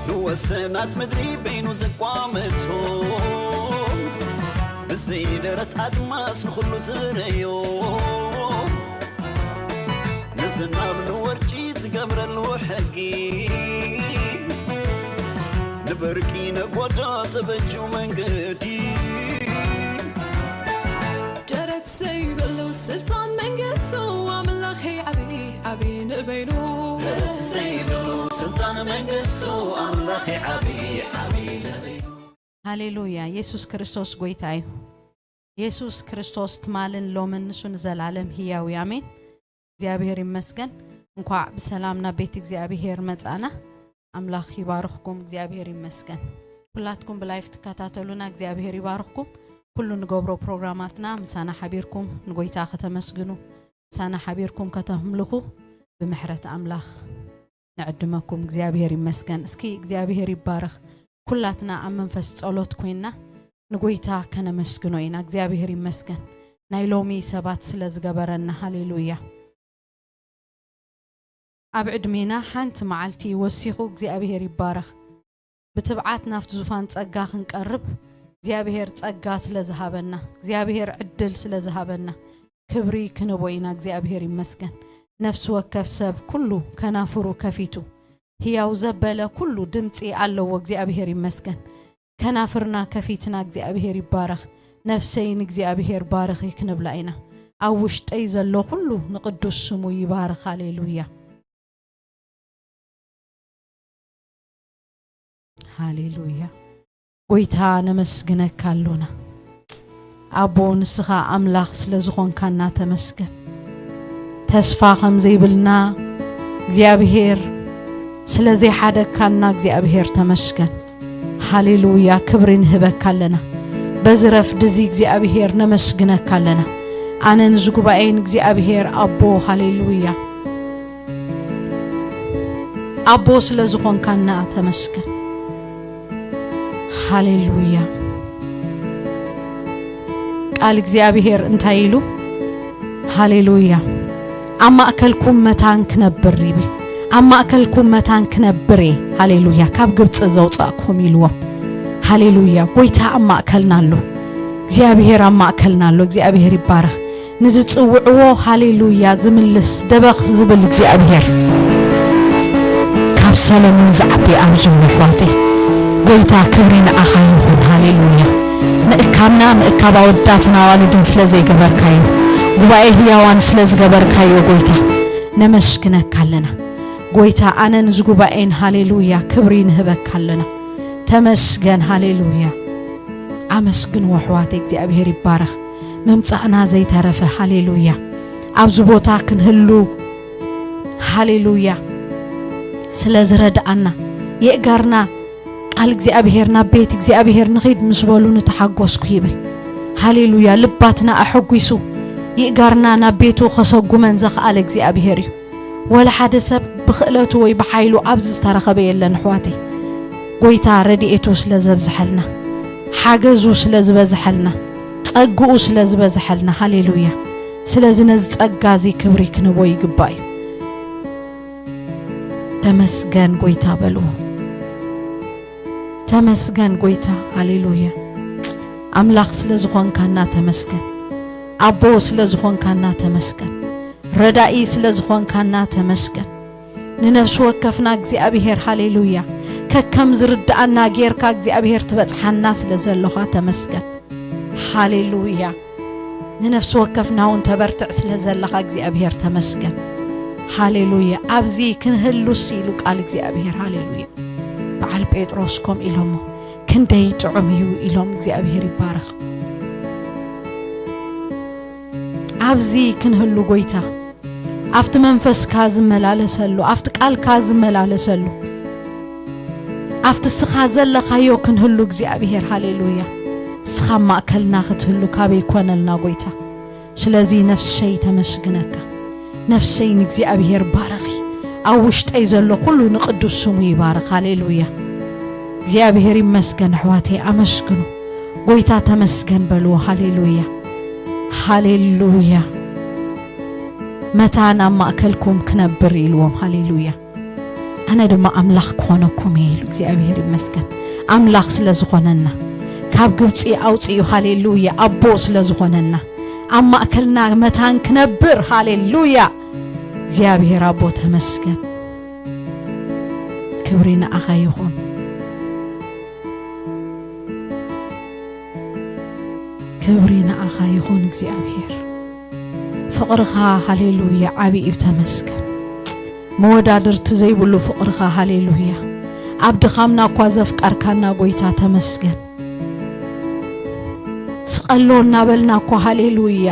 ንወሰናት ምድሪ በይኑ ዘቋመቶ፣ ብዘይደረት ኣድማስ ንኹሉ ዝረዮ፣ ንዝናብ ንወርጪ ዝገብረሉ ሕጊ፣ ንበርቂ ነጎዳ ዘበጁ መንገዲ። ደረት ዘይብሉ ስልጣን መንግስቱ ኣምላኸይ ዓብዪ ዓብዪ ንበይኑ። ደረት ዘይብሉ ስልጣን መንግስቱ ኣምላኸይ ዓብዪ ዓብዪ ንበይኑ። ሃሌሉያ። የሱስ ክርስቶስ ጎይታ እዩ። የሱስ ክርስቶስ ትማልን ሎምን ንሱ ንዘላለም ህያው እዩ። ኣሜን። እግዚኣብሔር ይመስገን። እንኳዕ ብሰላም ናብ ቤት እግዚኣብሔር መጻና። ኣምላኽ ይባርኽኩም። እግዚኣብሔር ይመስገን። ኩላትኩም ብላይፍ ትከታተሉና እግዚኣብሔር ይባርኽኩም። ኩሉ ንገብሮ ፕሮግራማትና ምሳና ሓቢርኩም ንጎይታ ከተመስግኑ፣ ምሳና ሓቢርኩም ከተምልኹ ብምሕረት ኣምላኽ ንዕድመኩም። እግዚኣብሔር ይመስገን። እስኪ እግዚኣብሔር ይባረኽ። ኩላትና ኣብ መንፈስ ጸሎት ኮይንና ንጎይታ ከነመስግኖ ኢና። እግዚኣብሔር ይመስገን ናይ ሎሚ ሰባት ስለ ዝገበረና። ሃሌሉያ። ኣብ ዕድሜና ሓንቲ መዓልቲ ወሲኹ እግዚኣብሔር ይባረኽ። ብትብዓት ናብቲ ዙፋን ጸጋ ክንቀርብ እግዚኣብሔር ጸጋ ስለ ዝሃበና፣ እግዚኣብሔር ዕድል ስለ ዝሃበና ክብሪ ክንቦ ኢና። እግዚኣብሔር ይመስገን። ነፍሲ ወከፍ ሰብ ኩሉ ከናፍሩ ከፊቱ፣ ህያው ዘበለ ኩሉ ድምጺ ኣለዎ። እግዚኣብሔር ይመስገን። ከናፍርና ከፊትና እግዚኣብሔር ይባረኽ። ነፍሰይ ንእግዚኣብሔር ባርኺ ክንብላ ኢና። ኣብ ውሽጠይ ዘሎ ኩሉ ንቕዱስ ስሙ ይባርኽ። ሃሌሉያ። ሃሌሉያ። ጎይታ ነመስግነካ ኣሎና። ኣቦ ንስኻ ኣምላኽ ስለ ዝኾንካና ተመስገን። ተስፋ ከም ዘይብልና እግዚኣብሔር ስለ ዘይሓደግካና እግዚኣብሔር ተመስገን። ሃሌሉያ። ክብሪ ንህበካ ኣለና። በዚ ረፍዲ እዚ እግዚኣብሔር ነመስግነካ ኣለና። ኣነ ንዚ ጉባኤ ንእግዚኣብሔር ኣቦ ሃሌሉያ ኣቦ ስለ ዝኾንካና ተመስገን። ሃሌሉያ። ቃል እግዚኣብሔር እንታይ ኢሉ? ሃሌሉያ። ኣብ ማእከልኩም መታን ክነብር ይብል። ኣብ ማእከልኩም መታን ክነብር እየ። ሃሌሉያ። ካብ ግብፂ ዘውፃእኩም ኢልዎም። ሃሌሉያ። ጎይታ ኣብ ማእከልና ኣሎ። እግዚኣብሔር ኣብ ማእከልና ኣሎ። እግዚኣብሔር ይባረኽ። ንዝጽውዕዎ ሃሌሉያ ዝምልስ ደበኽ ዝብል እግዚኣብሔር ካብ ሰሎሞን ዝዓቢ ኣብዚ ኣሎ ኣሕዋተይ። ጎይታ ክብሪ ንዓኻ ይኹን። ሃሌሉያ። ምእካብና ምእካብ ኣወዳትን ኣዋልድን ስለ ዘይገበርካዮ፣ ጉባኤ ህያዋን ስለ ዝገበርካዮ ጎይታ ነመስግነካ ኣለና። ጎይታ ኣነ ንዚ ጉባኤን ሃሌሉያ ክብሪ ንህበካ ኣለና። ተመስገን ሃሌሉያ። ኣመስግንዎ ኣሕዋተይ እግዚኣብሔር ይባረኽ። ምምጻእና ዘይተረፈ ሃሌሉያ ኣብዚ ቦታ ክንህሉ ሃሌሉያ ስለ ዝረድኣና የእጋርና ቃል እግዚኣብሔር ናብ ቤት እግዚኣብሔር ንኺድ ምስ በሉ ንተሓጎስኩ ይብል። ሃሌሉያ ልባትና ኣሐጒሱ ይእጋርና ናብ ቤቱ ከሰጉመን ዘኽኣለ እግዚኣብሔር እዩ። ወላ ሓደ ሰብ ብኽእለቱ ወይ ብሓይሉ ኣብዚ ዝተረኸበ የለን ኣሕዋተይ። ጎይታ ረድኤቱ ስለ ዘብዝሐልና፣ ሓገዙ ስለ ዝበዝሐልና፣ ጸግኡ ስለ ዝበዝሐልና፣ ሃሌሉያ። ስለዚ ነዚ ጸጋ እዚ ክብሪ ክንቦ ይግባእ እዩ። ተመስገን ጎይታ በልዎ። ተመስገን ጎይታ፣ ሃሌሉያ። ኣምላኽ ስለ ዝኾንካና ተመስገን። ኣቦ ስለ ዝኾንካና ተመስገን። ረዳኢ ስለ ዝኾንካና ተመስገን። ንነፍሲ ወከፍና እግዚኣብሔር ሃሌሉያ ከከም ዝርድኣና ጌርካ እግዚኣብሔር ትበጽሓና ስለ ዘለኻ ተመስገን። ሃሌሉያ ንነፍሲ ወከፍና እውን ተበርትዕ ስለ ዘለኻ እግዚኣብሔር ተመስገን። ሃሌሉያ ኣብዚ ክንህሉስ ኢሉ ቃል እግዚኣብሔር። ሃሌሉያ በዓል ጴጥሮስ ከምኡ ኢሎሞ ክንደይ ጥዑም እዩ ኢሎም እግዚኣብሔር ይባረኽ። ኣብዚ ክንህሉ ጎይታ ኣብቲ መንፈስካ ዝመላለሰሉ ኣብቲ ቃልካ ዝመላለሰሉ ኣብቲ ስኻ ዘለኻዮ ክንህሉ እግዚኣብሔር ሃሌሉያ ስኻ ማእከልና ክትህሉ ካበይ ኮነልና ጎይታ። ስለዚ ነፍሰይ ተመስግነካ ነፍሰይ ንእግዚኣብሔር ባረኺ። ኣብ ውሽጠይ ዘሎ ኩሉ ንቅዱስ ስሙ ይባረኽ ሃሌሉያ። እግዚኣብሔር ይመስገን ኣሕዋተይ ኣመስግኑ። ጎይታ ተመስገን በልዎ ሃሌሉያ። ሃሌሉያ መታን ኣብ ማእከልኩም ክነብር ኢልዎም ሃሌሉያ። ኣነ ድማ ኣምላኽ ክኾነኩም እየ ኢሉ እግዚኣብሔር ይመስገን። ኣምላኽ ስለ ዝኾነና፣ ካብ ግብፂ ኣውፅኡ፣ ሃሌሉያ፣ ኣቦ ስለ ዝኾነና፣ ኣብ ማእከልና መታን ክነብር፣ ሃሌሉያ። እግዚኣብሔር ኣቦ ተመስገን። ክብሪ ንኣኻ ይኹን። ክብሪ ንኣኻ ይኹን እግዚኣብሔር። ፍቕርኻ ሃሌሉያ ዓቢ እዩ፣ ተመስገን። መወዳድርቲ ዘይብሉ ፍቕርኻ ሃሌሉያ። ኣብ ድኻምና እኳ ዘፍቀርካና ጎይታ ተመስገን። ስቐሎ እናበልና እኳ ሃሌሉያ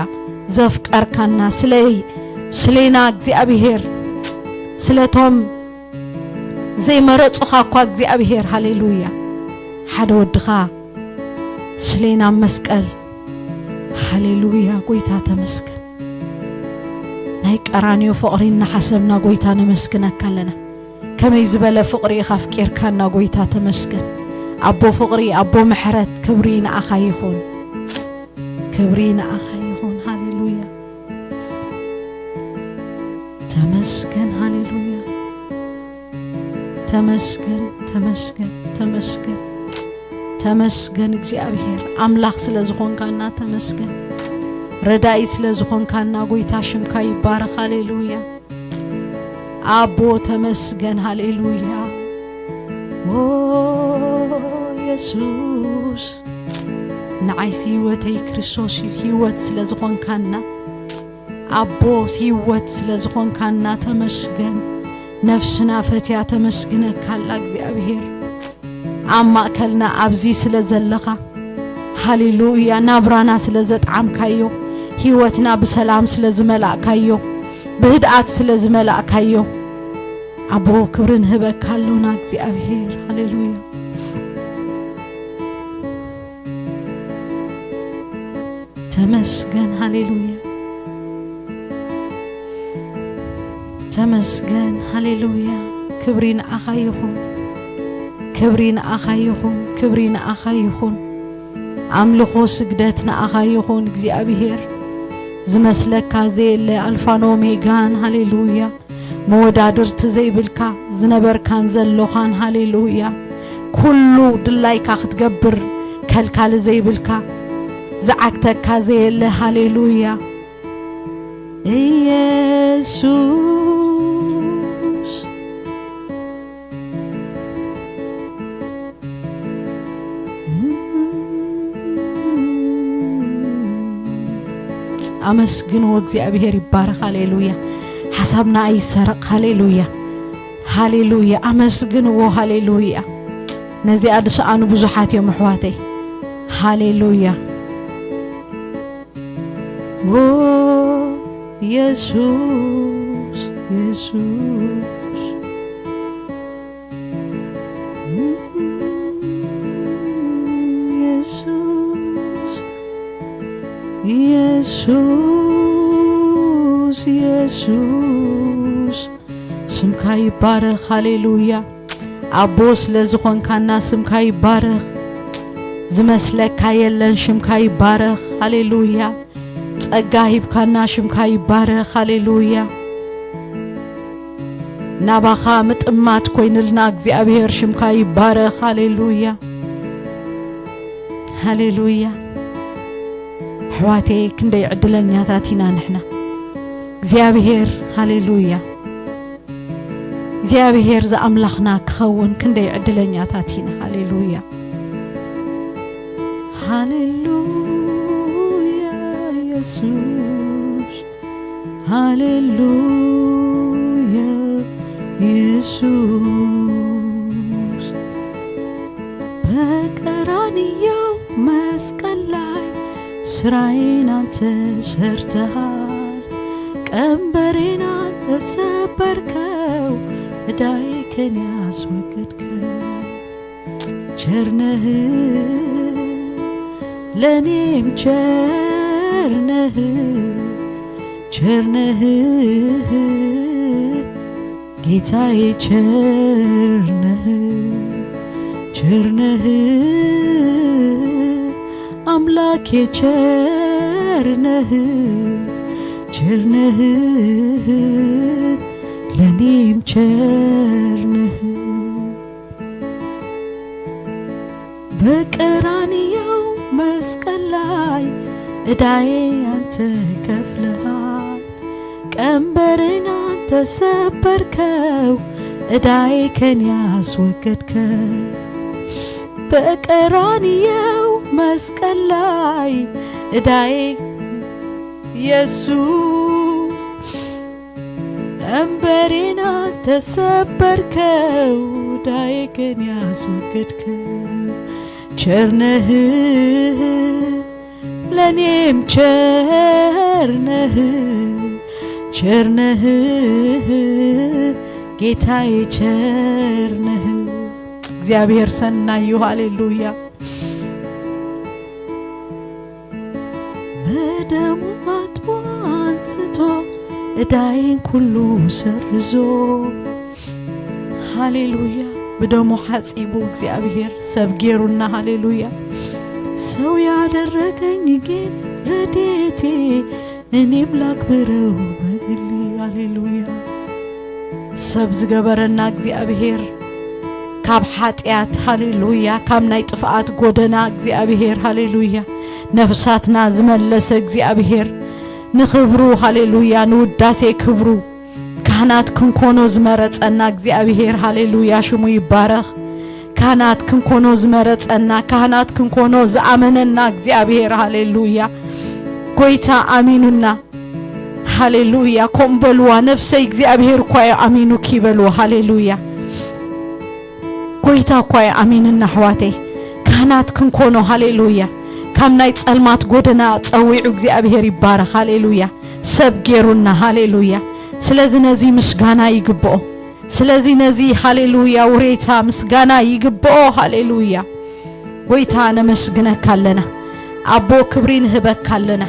ዘፍቀርካና ስለይ፣ ስሌና እግዚኣብሔር፣ ስለቶም ዘይመረጹኻ እኳ እግዚኣብሔር ሃሌሉያ ሓደ ወድኻ ስሌና መስቀል። ሃሌሉያ ጎይታ ተመስገን። ናይ ቀራንዮ ፍቕሪ እናሓሰብና ጎይታ ነመስግነካ ኣለና። ከመይ ዝበለ ፍቕሪ ኢኻ ኣፍቂርካና ጎይታ ተመስገን። ኣቦ ፍቕሪ፣ ኣቦ ምሕረት፣ ክብሪ ንኣኻ ይኹን። ክብሪ ንኣኻ ይኹን። ሃሌሉያ። ተመስገን። ሃሌሉያ። ተመስገን፣ ተመስገን፣ ተመስገን። ተመስገን እግዚኣብሔር ኣምላኽ ስለ ዝኾንካና ተመስገን። ረዳኢ ስለ ዝኾንካና ጎይታ ሽምካ ይባረኽ። ሃሌሉያ። ኣቦ ተመስገን። ሃሌሉያ። ኦ የሱስ ንዓይሲ ህይወተይ ክርስቶስ እዩ። ህይወት ስለ ዝኾንካና ኣቦ ህይወት ስለ ዝኾንካና ተመስገን። ነፍስና ፈትያ ተመስግነካ ኣላ እግዚኣብሔር። ኣብ ማእከልና ኣብዚ ስለ ዘለኻ፣ ሃሌሉያ፣ ናብራና ስለ ዘጥዓምካዮ፣ ህይወትና ብሰላም ስለ ዝመላእካዮ፣ ብህድኣት ስለ ዝመላእካዮ፣ ኣቦ ክብሪ ንህበካ ኣሎና እግዚኣብሔር። ሃሌሉያ። ተመስገን። ሃሌሉያ። ተመስገን። ሃሌሉያ። ክብሪ ንኣኻ ይኹን። ክብሪ ንኣኻ ይኹን። ክብሪ ንኣኻ ይኹን። ኣምልኾ ስግደት ንኣኻ ይኹን እግዚኣብሔር። ዝመስለካ ዘየለ ኣልፋን ኦሜጋን። ሃሌሉያ። መወዳድርቲ ዘይብልካ ዝነበርካን ዘሎኻን። ሃሌሉያ። ኩሉ ድላይካ ክትገብር ከልካሊ ዘይብልካ፣ ዝዓግተካ ዘየለ። ሃሌሉያ። ኢየሱስ ኣመስግንዎ፣ እግዚኣብሔር ይባረኽ። ሃሌሉያ። ሓሳብና ኣይሰረቕ። ሃሌሉያ፣ ሃሌሉያ። ኣመስግንዎ። ሃሌሉያ። ነዚኣ ዝሰኣኑ ብዙሓት እዮም ኣሕዋተይ። ሃሌሉያ። ዎ የሱስ፣ የሱስ፣ የሱስ፣ የሱስ፣ የሱስ፣ ስምካ ይባረኽ። ሃሌሉያ። ኣቦ ስለ ዝኾንካና ስምካ ይባረኽ። ዝመስለካ የለን። ሽምካ ይባረኽ። ሃሌሉያ። ጸጋ ሂብካና ሽምካ ይባረኽ። ሃሌሉያ። ናባኻ ምጥማት ኮይንልና እግዚኣብሔር ሽምካ ይባረኽ። ሃሌሉያ። ሃሌሉያ። ኣሕዋተይ ክንደይ ዕድለኛታት ኢና ንሕና። እግዚኣብሔር፣ ሃሌሉያ። እግዚኣብሔር ዝኣምላኽና ክኸውን ክንደይ ዕድለኛታት ኢና። ሃሌሉያ። ሃሌሉያ የሱስ። ሃሌሉያ የሱስ። በቀራንዮ መስቀል ላይ ስራዬን አንተ ሰርተሃል። ቀንበሬን አንተ ሰበርከው፣ ዕዳዬ ከኔ አስወገድከው። ቸርነህ ለኔም ቸርነህ፣ ቸርነህ ጌታዬ ቸርነህ፣ ቸርነህ አምላኬ ቸርነህ፣ ቸርነህ ለኔም ቸርነህ። በቀራንዮው መስቀል ላይ ዕዳዬ አንተ ከፍለሃል። ቀንበሬን አንተ ሰበርከው፣ ዕዳዬ ከኔ አስወገድከው። በቀራንዮው መስቀል ላይ ዕዳዬ ኢየሱስ ቀንበሬን አንተ ሰበርከው፣ ዕዳዬ ከኔ አስወገድከው። ቸርነህ ለኔም ቸርነህ፣ ቸርነህ ጌታዬ ቸርነህ። እግዚአብሔር ሰናይ እዩ። ሃሌሉያ። በደሙ አጥቦ አንጽቶ ዕዳዬን ኩሉ ሰርዞ። ሃሌሉያ። ብደሙ ሓጺቡ እግዚኣብሔር ሰብ ጌሩና። ሃሌሉያ። ሰው ያደረገኝ ግን ረድኤቴ፣ እኔም ላክብረው በግሌ። ሃሌሉያ። ሰብ ዝገበረና እግዚኣብሔር ካብ ሓጢኣት፣ ሃሌሉያ፣ ካብ ናይ ጥፍኣት ጎደና እግዚኣብሔር፣ ሃሌሉያ፣ ነፍሳትና ዝመለሰ እግዚኣብሔር፣ ንኽብሩ፣ ሃሌሉያ፣ ንውዳሴ ክብሩ ካህናት ክንኮኖ ዝመረጸና እግዚኣብሔር፣ ሃሌሉያ፣ ሽሙ ይባረኽ። ካህናት ክንኮኖ ዝመረጸና፣ ካህናት ክንኮኖ ዝኣመነና እግዚኣብሔር፣ ሃሌሉያ፣ ጎይታ ኣሚኑና። ሃሌሉያ። ከምኡ በልዋ፣ ነፍሰይ እግዚኣብሔር እኳ እዩ ኣሚኑኪ በልዋ። ሃሌሉያ። ጎይታ እኳ እዩ ኣሚንና ኣሕዋተይ። ካህናት ክንኮኖ፣ ሃሌሉያ፣ ካብ ናይ ጸልማት ጎደና ጸዊዑ እግዚኣብሔር ይባረኽ። ሃሌሉያ። ሰብ ጌሩና። ሃሌሉያ። ስለዚ ነዚ ምስጋና ይግብኦ። ስለዚ ነዚ፣ ሃሌሉያ፣ ውሬታ ምስጋና ይግብኦ። ሃሌሉያ። ጎይታ ነመስግነካ ኣለና። ኣቦ ክብሪ ንህበካ ኣለና።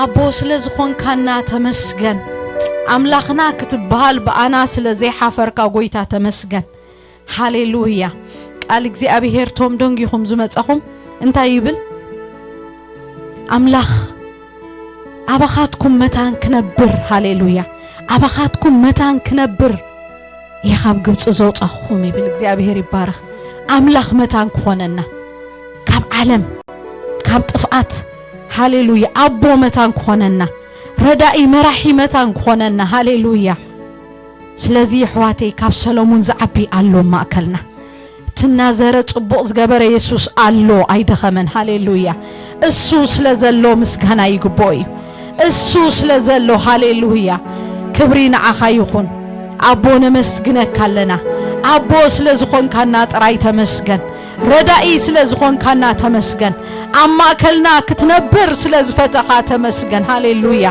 ኣቦ ስለ ዝኾንካና ተመስገን። ኣምላኽና ክትበሃል ብኣና ስለ ዘይሓፈርካ ጎይታ ተመስገን። ሃሌሉያ። ቃል እግዚኣብሔር ቶም ደንጊኹም ዝመጻኹም እንታይ ይብል? ኣምላኽ ኣባኻትኩም መታን ክነብር፣ ሃሌሉያ፣ ኣባኻትኩም መታን ክነብር እየ ካብ ግብጺ ዘውጻኹኹም ይብል እግዚኣብሔር ይባረኽ። ኣምላኽ መታን ክኾነና ካብ ዓለም፣ ካብ ጥፍኣት፣ ሃሌሉያ፣ ኣቦ መታን ክኾነና፣ ረዳኢ መራሒ መታን ክኾነና፣ ሃሌሉያ። ስለዚ ኣሕዋተይ ካብ ሰሎሙን ዝዓቢ ኣሎ ኣብ ማእከልና። እቲ ናዘረ ጽቡቕ ዝገበረ የሱስ ኣሎ፣ ኣይደኸመን። ሃሌሉያ። እሱ ስለ ዘሎ ምስጋና ይግብኦ እዩ። እሱ ስለ ዘሎ፣ ሃሌሉያ፣ ክብሪ ንዓኻ ይኹን። ኣቦ ነመስግነካ ኣለና። ኣቦ ስለ ዝኾንካና ጥራይ ተመስገን። ረዳኢ ስለ ዝኾንካና ተመስገን። ኣብ ማእከልና ክትነብር ስለ ዝፈተኻ ተመስገን። ሃሌሉያ።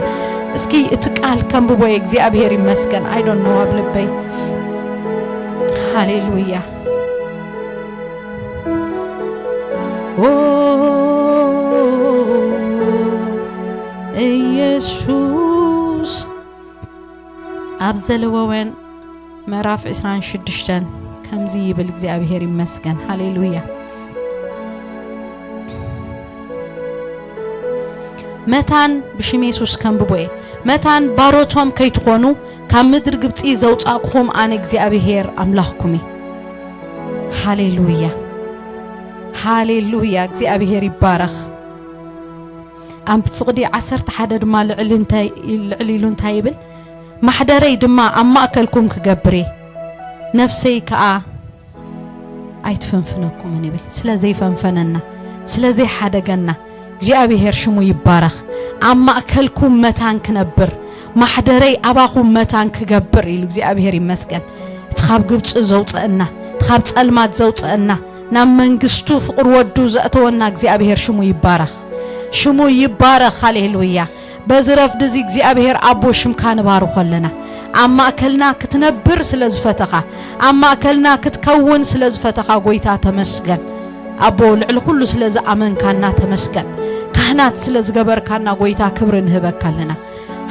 እስኪ እቲ ቃል ከንብቦ እየ። እግዚኣብሔር ይመስገን። I don't know ኣብ ልበይ። ሃሌሉያ። ኦ ኢየሱስ። ኣብ ዘለዋውያን ምዕራፍ ዕስራን ሽዱሽተን ከምዚ ይብል፣ እግዚኣብሔር ይመስገን። ሃሌሉያ። መታን ብሽም የሱስ ከንብቦ እየ። መታን ባሮቶም ከይትኾኑ ካብ ምድሪ ግብጺ ዘውጻእኩኹም ኣነ እግዚኣብሔር ኣምላኽኩም እየ። ሃሌሉያ። ሃሌሉያ። እግዚኣብሔር ይባረኽ። ኣብ ፍቕዲ ዓሰርተ ሓደ ድማ ልዕሊ እንታይ፣ ልዕሊ ኢሉ እንታይ ይብል? ማሕደረይ ድማ ኣብ ማእከልኩም ክገብር እየ፣ ነፍሰይ ከኣ ኣይትፈንፍነኩምን ይብል። ስለ ዘይፈንፈነና፣ ስለ ዘይሓደገና እግዚኣብሔር ሽሙ ይባረኽ። ኣብ ማእከልኩም መታን ክነብር፣ ማሕደረይ ኣባኹም መታን ክገብር ኢሉ እግዚኣብሔር ይመስገን። እቲ ካብ ግብጺ ዘውጽአና፣ እቲ ካብ ጸልማት ዘውጽአና፣ ናብ መንግስቱ ፍቕሪ ወዱ ዘእተወና እግዚኣብሔር ሽሙ ይባረኽ። ሽሙ ይባረኽ። ሃሌሉያ። በዚ ረፍዲ እዚ እግዚኣብሔር ኣቦ ሽምካ ንባርኾ ኣለና። ኣብ ማእከልና ክትነብር ስለ ዝፈተኻ፣ ኣብ ማእከልና ክትከውን ስለ ዝፈተኻ ጎይታ ተመስገን። ኣቦ ልዕሊ ኩሉ ስለ ዝኣመንካና ተመስገን። ካህናት ስለ ዝገበርካና ጎይታ ክብሪ ንህበካ ኣለና።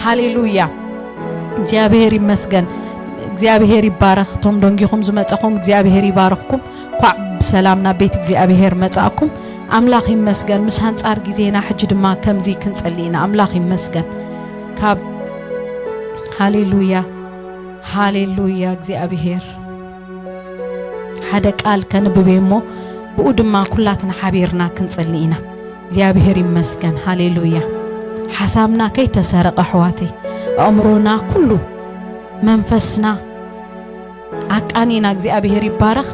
ሃሌሉያ። እግዚኣብሔር ይመስገን። እግዚኣብሔር ይባረኽ። እቶም ደንጊኹም ዝመጸኹም እግዚኣብሔር ይባርኽኩም። ኳዕ ብሰላም ናብ ቤት እግዚኣብሔር መጻእኩም። ኣምላኽ ይመስገን። ምስ ኣንጻር ግዜና ሕጂ ድማ ከምዚ ክንጽሊ ኢና። ኣምላኽ ይመስገን። ካብ ሃሌሉያ፣ ሃሌሉያ እግዚኣብሔር። ሓደ ቃል ከንብብ እየ እሞ፣ ብኡ ድማ ኩላትና ሓቢርና ክንጽሊ ኢና። እግዚኣብሔር ይመስገን። ሃሌሉያ። ሓሳብና ከይተሰረቐ፣ ኣሕዋተይ፣ ኣእምሮና ኩሉ፣ መንፈስና ኣቃኒና፣ እግዚኣብሔር ይባረኽ።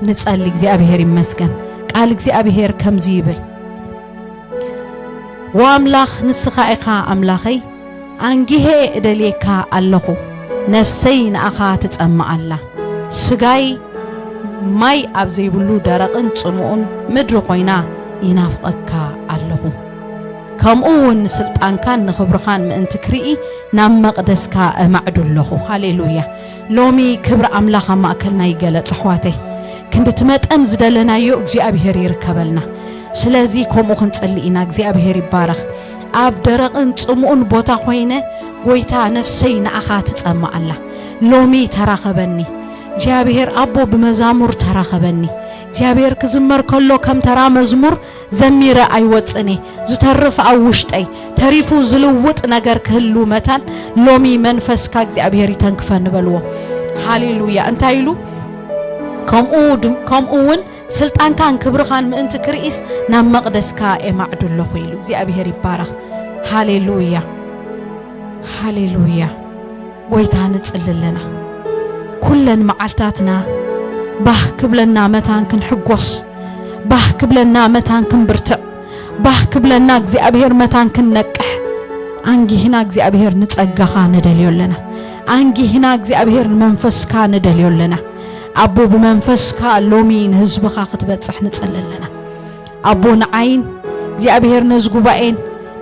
ንጸሊ። እግዚኣብሔር ይመስገን። ቃል እግዚኣብሔር ከምዚ ይብል፣ "ወኣምላኽ፣ ንስኻ ኢኻ ኣምላኸይ፣ ኣንጊሄ እደልየካ ኣለኹ፣ ነፍሰይ ንኣኻ ትጸምእ ኣላ። ስጋይ ማይ ኣብ ዘይብሉ ደረቕን ጽሙኡን ምድሪ ኮይና ይናፍቐካ ኣለኹ። ከምኡ እውን ንስልጣንካን ንኽብርኻን ምእንቲ ክርኢ ናብ መቕደስካ እማዕዱ ኣለኹ።" ሃሌሉያ። ሎሚ ክብሪ ኣምላኽ ኣብ ማእከልና ይገለጽ፣ ኣሕዋተይ። ክንድቲ መጠን ዝደለናዮ እግዚኣብሔር ይርከበልና። ስለዚ ከምኡ ክንጽሊ ኢና። እግዚኣብሔር ይባረኽ። ኣብ ደረቕን ጽሙኡን ቦታ ኮይነ፣ "ጎይታ፣ ነፍሰይ ንኣኻ ትጸምእ ኣላ። ሎሚ ተራኸበኒ። እግዚኣብሔር ኣቦ፣ ብመዛሙር ተራኸበኒ። እግዚኣብሔር ክዝመር ከሎ ከም ተራ መዝሙር ዘሚረ ኣይወጽእን እየ። ዝተርፍ ኣብ ውሽጠይ ተሪፉ ዝልውጥ ነገር ክህሉ መታን ሎሚ መንፈስካ እግዚኣብሔር ይተንክፈኒ" በልዎ። ሃሌሉያ። እንታይ ኢሉ? "ከምኡ ድም-፣ ከምኡ እውን ስልጣንካን ክብርኻን ምእንቲ ክርኢስ ናብ መቕደስካ ኤማዕዱ ኣለኹ" ኢሉ። እግዚኣብሔር ይባረኽ። ሃሌሉያ፣ ሃሌሉያ። ጎይታ ንጽሊ ኣለና። ኩለን መዓልታትና ባህ ክብለና መታን ክንሕጎስ፣ ባህ ክብለና መታን ክንብርትዕ፣ ባህ ክብለና እግዚኣብሔር መታን ክንነቅሕ፣ ኣንጊህና እግዚኣብሔር ንጸጋኻ ንደልዮ ኣለና። ኣንጊህና እግዚኣብሔር ንመንፈስካ ንደልዮ ኣለና። ኣቦ፣ ብመንፈስካ ሎሚ ንህዝብኻ ክትበጽሕ ንጽሊ ኣለና። ኣቦ፣ ንዓይን እግዚኣብሔር፣ ነዚ ጉባኤን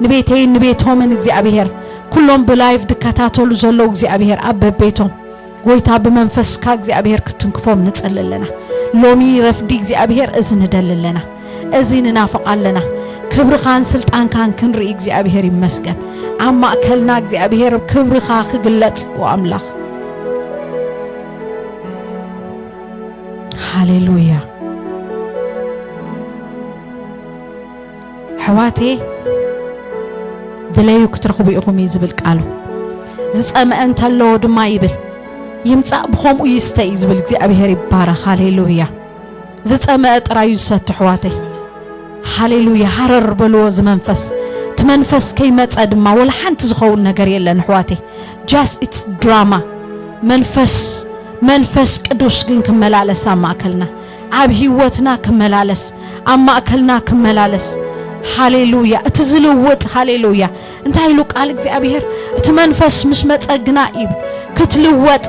ንቤተይን ንቤቶምን እግዚኣብሔር፣ ኩሎም ብላይቭ ድከታተሉ ዘለዉ እግዚኣብሔር፣ ኣብ በቤቶም ጎይታ ብመንፈስካ እግዚኣብሔር ክትንክፎም ንጽሊ ኣለና። ሎሚ ረፍዲ እግዚኣብሔር፣ እዚ ንደሊ ኣለና፣ እዚ ንናፍቕ ኣለና። ክብርኻን ስልጣንካን ክንርኢ እግዚኣብሔር ይመስገን። ኣብ ማእከልና እግዚኣብሔር ክብርኻ ክግለጽ፣ ወኣምላኽ። ሃሌሉያ። ኣሕዋቴ፣ ድለዩ ክትረኽቡ ኢኹም እዩ ዝብል ቃሉ። ዝጸመአ እንተለዎ ድማ ይብል፣ ይምጻእ ብኸምኡ ይስተ እዩ ዝብል። እግዚኣብሔር ይባረኽ። ሃሌሉያ። ዝጸመአ ጥራይ እዩ ዝሰቲ፣ ኣሕዋተይ። ሃሌሉያ። ሃረር በልዎ እዚ መንፈስ። እቲ መንፈስ ከይመጸ ድማ ወላ ሓንቲ ዝኸውን ነገር የለን፣ ኣሕዋተይ። Just it's drama። መንፈስ፣ መንፈስ ቅዱስ ግን ክመላለስ ኣብ ማእከልና፣ ኣብ ህይወትና ክመላለስ፣ ኣብ ማእከልና ክመላለስ። ሃሌሉያ። እቲ ዝልውጥ፣ ሃሌሉያ። እንታይ ኢሉ ቃል እግዚኣብሔር? እቲ መንፈስ ምስ መጸ ግና ይብል፣ ክትልወጥ፣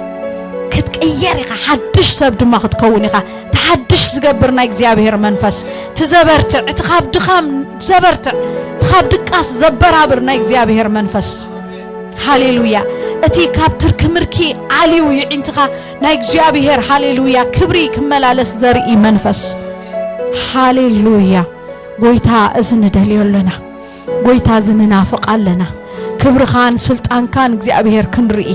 ክትቅየር ኢኻ፣ ሓድሽ ሰብ ድማ ክትከውን ኢኻ። እቲ ሓድሽ ዝገብር ናይ እግዚኣብሔር መንፈስ፣ እቲ ዘበርትዕ፣ እቲ ካብ ድኻም ዘበርትዕ፣ እቲ ካብ ድቃስ ዘበራብር ናይ እግዚኣብሔር መንፈስ። ሃሌሉያ። እቲ ካብ ትርኪ ምርኪ ኣልዩ ይዒንትኻ ናይ እግዚኣብሔር፣ ሃሌሉያ፣ ክብሪ ክመላለስ ዘርኢ መንፈስ። ሃሌሉያ። ጎይታ፣ እዚ ንደልዮ ኣለና። ጎይታ፣ እዚ ንናፍቕ ኣለና። ክብርኻን ስልጣንካን እግዚኣብሔር ክንርኢ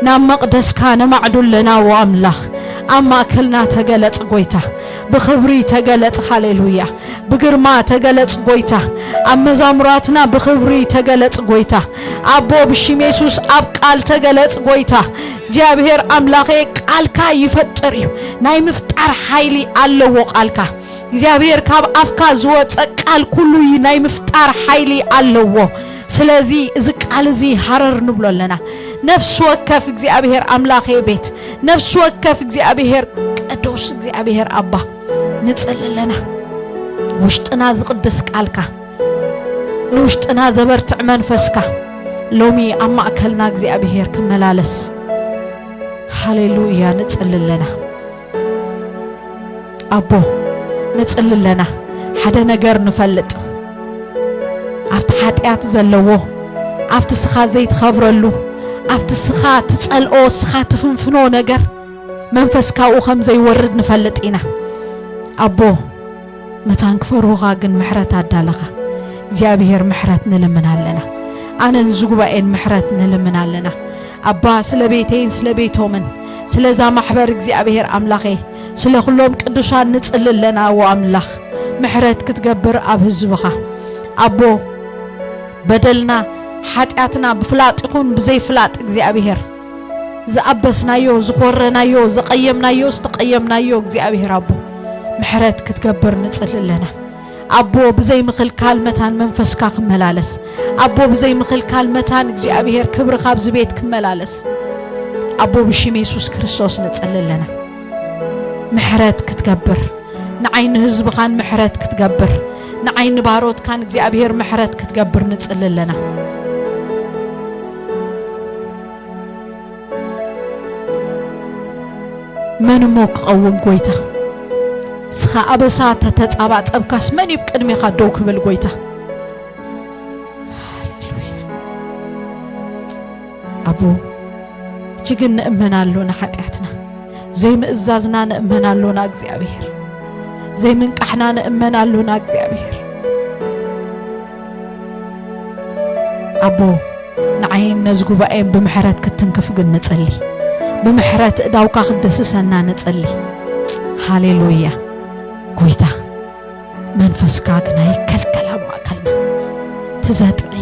ናብ መቕደስካ ነማዕዱ ኣለና። ዎ ኣምላኽ፣ ኣብ ማእከልና ተገለጽ ጎይታ፣ ብኽብሪ ተገለጽ። ሃሌሉያ። ብግርማ ተገለጽ ጎይታ፣ ኣብ መዛሙራትና ብኽብሪ ተገለጽ ጎይታ። ኣቦ፣ ብሽም የሱስ ኣብ ቃል ተገለጽ ጎይታ። እግዚኣብሔር ኣምላኸ፣ ቃልካ ይፈጥር እዩ። ናይ ምፍጣር ሓይሊ ኣለዎ ቃልካ። እግዚኣብሔር፣ ካብ ኣፍካ ዝወጸ ቃል ኩሉ እዩ ናይ ምፍጣር ሓይሊ ኣለዎ። ስለዚ እዚ ቃል እዚ ሃረር ንብሎ ኣለና። ነፍሲ ወከፍ እግዚኣብሔር ኣምላኸ ቤት፣ ነፍሲ ወከፍ እግዚኣብሔር ቅዱስ እግዚኣብሔር ኣባ፣ ንጽሊ ኣለና። ውሽጥና ዝቕድስ ቃልካ፣ ንውሽጥና ዘበርትዕ መንፈስካ ሎሚ ኣብ ማእከልና እግዚኣብሔር ክመላለስ። ሃሌሉያ፣ ንጽሊ ኣለና። ኣቦ፣ ንጽሊ ኣለና። ሓደ ነገር ንፈልጥ፣ ኣብቲ ሓጢኣት ዘለዎ፣ ኣብቲ ስኻ ዘይትኸብረሉ፣ ኣብቲ ስኻ ትጸልኦ፣ ስኻ ትፍንፍኖ ነገር መንፈስ ካብኡ ከም ዘይወርድ ንፈልጥ ኢና። ኣቦ፣ መታን ክፈርሁኻ ግን ምሕረት ኣዳለኻ። እግዚኣብሔር፣ ምሕረት ንልምን ኣለና። ኣነን እዚ ጉባኤን ምሕረት ንልምን ኣለና። ኣባ፣ ስለ ቤተይን ስለ ቤቶምን፣ ስለዛ ማሕበር እግዚኣብሔር ኣምላኸይ፣ ስለ ኩሎም ቅዱሳን ንጽሊ ኣለና። ዎ ኣምላኽ፣ ምሕረት ክትገብር ኣብ ህዝብኻ። ኣቦ፣ በደልና፣ ሓጢኣትና ብፍላጥ ይኹን ብዘይፍላጥ እግዚኣብሔር፣ ዝኣበስናዮ፣ ዝኾረናዮ፣ ዘቐየምናዮ፣ ዝተቐየምናዮ እግዚኣብሔር ኣቦ ምሕረት ክትገብር ንጽሊ ኣለና። ኣቦ ብዘይ ምኽልካል መታን መንፈስካ ክመላለስ፣ ኣቦ ብዘይ ምኽልካል መታን እግዚኣብሔር ክብርኻ ኣብዚ ቤት ክመላለስ ኣቦ ብሽም የሱስ ክርስቶስ ንጽሊ ኣለና። ምሕረት ክትገብር፣ ንዓይ ንህዝብኻን ምሕረት ክትገብር፣ ንዓይ ንባሮትካን እግዚኣብሔር ምሕረት ክትገብር ንጽሊ ኣለና። መን እሞ ክቐውም ጎይታ? ንስኻ ኣበሳ ተተጻባጸብካስ መን እዩ ቅድሜኻ ደው ክብል ጎይታ? ሃሌሉያ። ኣቦ፣ እጅግን ንእመን ኣሎና ሓጢኣትና፣ ዘይምእዛዝና ንእመን ኣሎና እግዚኣብሔር፣ ዘይምንቃሕና ንእመን ኣሎና እግዚኣብሔር። ኣቦ፣ ንዓይን ነዚ ጉባኤን ብምሕረት ክትትንክፍ ግን ንጸሊ። ብምሕረት እዳውካ ክትድስሰና ንጸሊ። ሃሌሉያ። ጎይታ፣ መንፈስካ ግና ይከልከል ኣብ ማእከልና። ትዘጥዒ፣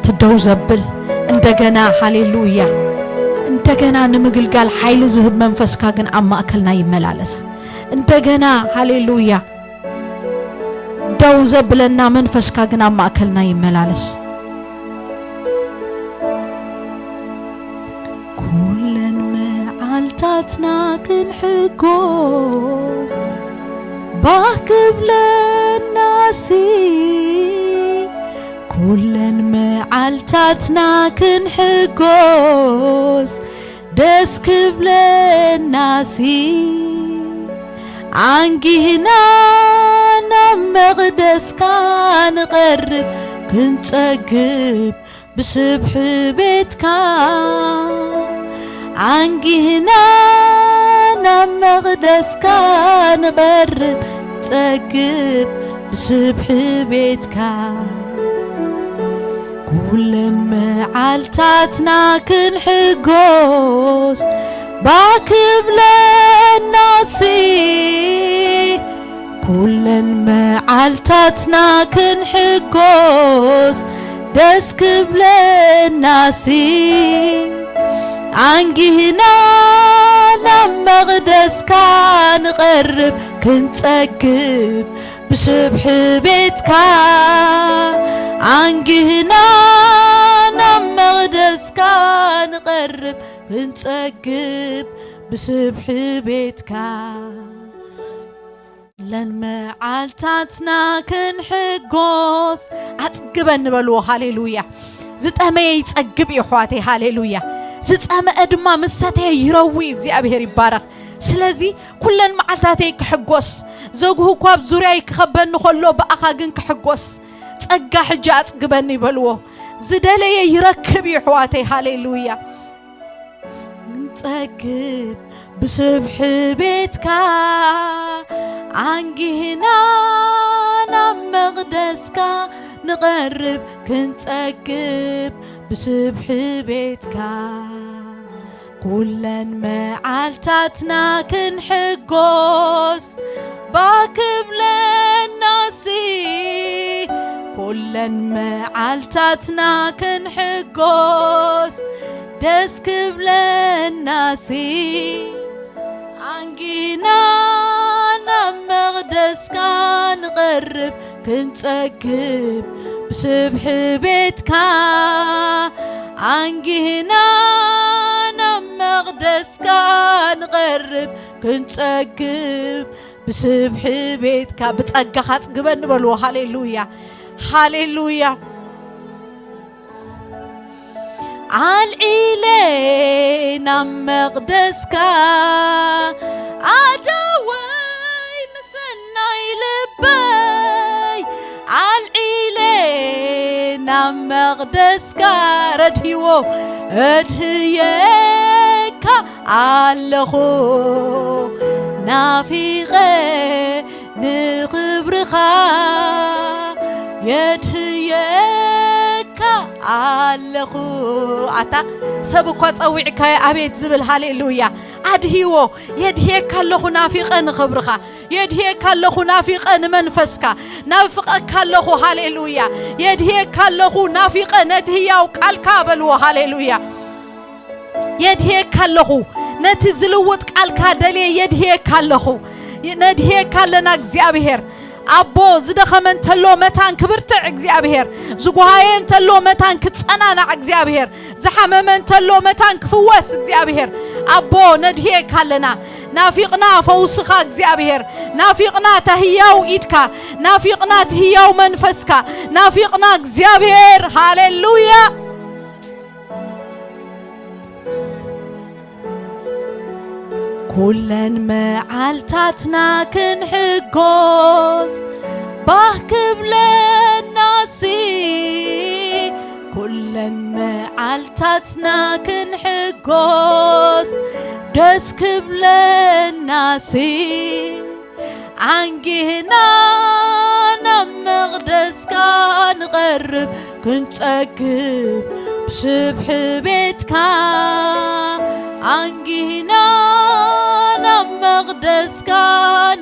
ትደው ዘብል፣ እንደገና፣ ሃሌሉያ፣ እንደገና ንምግልጋል ሓይሊ ዝህብ መንፈስካ ግን ኣብ ማእከልና ይመላለስ። እንደገና፣ ሃሌሉያ፣ ደው ዘብለና መንፈስካ ግን ኣብ ማእከልና ይመላለስ። ኩለን መዓልታትና ክንሕጎስ ባህ ክብለናሲ፣ ኩለን መዓልታትና ክንሕጎስ ደስ ክብለናሲ፣ ኣንጊህና ናብ መቕደስካ ንቐርብ ክንጸግብ ብስብሒ ቤትካ። ኣንጊህና ናብ መቕደስካ ንቐርብ ጸግብ ብስብሒ ቤትካ። ኩለን መዓልታትና ክንሕጎስ ባህ ክብለናሲ፣ ኩለን መዓልታትና ክንሕጎስ ደስ ክብለናሲ፣ ኣንጊህና ናብ መቕደስካ ንቐርብ ክንጸግብ ብስብሒ ቤትካ። ኣንጊህና ናብ መቕደስካ ንቐርብ ክንጸግብ ብስብሒ ቤትካ። ለን መዓልታትና ክንሕጎስ ኣጽግበኒ በልዎ። ሃሌሉያ። ዝጠመየ ይጸግብ እዩ ኣሕዋተይ። ሃሌሉያ። ዝጸመአ ድማ ምስ ሰተየ ይረዊ እዩ። እግዚኣብሔር ይባረኽ። ስለዚ ኩለን መዓልታተይ ክሕጎስ፣ ዘጉህ እኳ ኣብ ዙርያይ ክኸበኒ ከሎ ብኣኻ ግን ክሕጎስ ጸጋ ሕጂ ኣጽግበኒ በልዎ። ዝደለየ ይረክብ እዩ ኣሕዋተይ። ሃሌሉያ። ክንጸግብ ብስብሒ ቤትካ ኣንጊህና ናብ መቕደስካ ንቐርብ ክንጸግብ ብስብሒ ቤትካ። ኩለን መዓልታትና ክንሕጎስ ባህ ክብለናሲ፣ ኩለን መዓልታትና ክንሕጎስ ደስ ክብለናሲ፣ ኣንጊና ናብ መቕደስካ ንቐርብ ክንጸግብ ብስብሒ ቤትካ። ኣንጊህና ናብ መቕደስካ ንቐርብ ክንጸግብ ብስብሒ ቤትካ። ብጸጋኻ ኣጽግበኒ በልዎ። ሃሌሉያ፣ ሃሌሉያ። ኣልዒለ ናብ መቕደስካ ኣደወይ ምስናይ ልበይ፣ ኣልዒለ ናብ መቕደስካ ረድህዎ እድህየካ ኣለኹ ናፊቐ ንኽብርኻ የድህየካ ኣለኹ። ኣታ ሰብ እኳ ጸዊዕካዮ ኣቤት ዝብል። ሃሌሉያ። ኣድህይዎ። የድህየካ ኣለኹ ናፊቐ ንኽብርኻ። የድህየካ ኣለኹ ናፊቐ ንመንፈስካ። ናፍቐካ ኣለኹ። ሃሌሉያ። የድህየካ ኣለኹ ናፊቐ ነቲ ህያው ቃልካ በልዎ። ሃሌሉያ። የድህየካ ኣለኹ። ነቲ ዝልውጥ ቃልካ ደልየ የድህየካ ኣለኹ። ነድህየካ ኣለና እግዚኣብሔር። ኣቦ ዝደኸመ እንተሎ መታን ክብርትዕ እግዚኣብሔር፣ ዝጓሃየ እንተሎ መታን ክጸናናዕ እግዚኣብሔር፣ ዝሓመመ እንተሎ መታን ክፍወስ እግዚኣብሔር። ኣቦ ነድህየካ ኣለና። ናፊቕና ፈውስኻ እግዚኣብሔር፣ ናፊቕና እታ ህያው ኢድካ፣ ናፊቕና እቲ ህያው መንፈስካ፣ ናፊቕና እግዚኣብሔር። ሃሌሉያ። ኩለን መዓልታትና ክንሕጎስ ባህ ክብለናሲ፣ ኩለን መዓልታትና ክንሕጎስ ደስ ክብለናሲ፣ ዓንጊህና ናብ መቕደስካ ንቐርብ ክንጸግብ ብስብሒ ቤትካ። ዓንጊህና ናብ መቕደስካ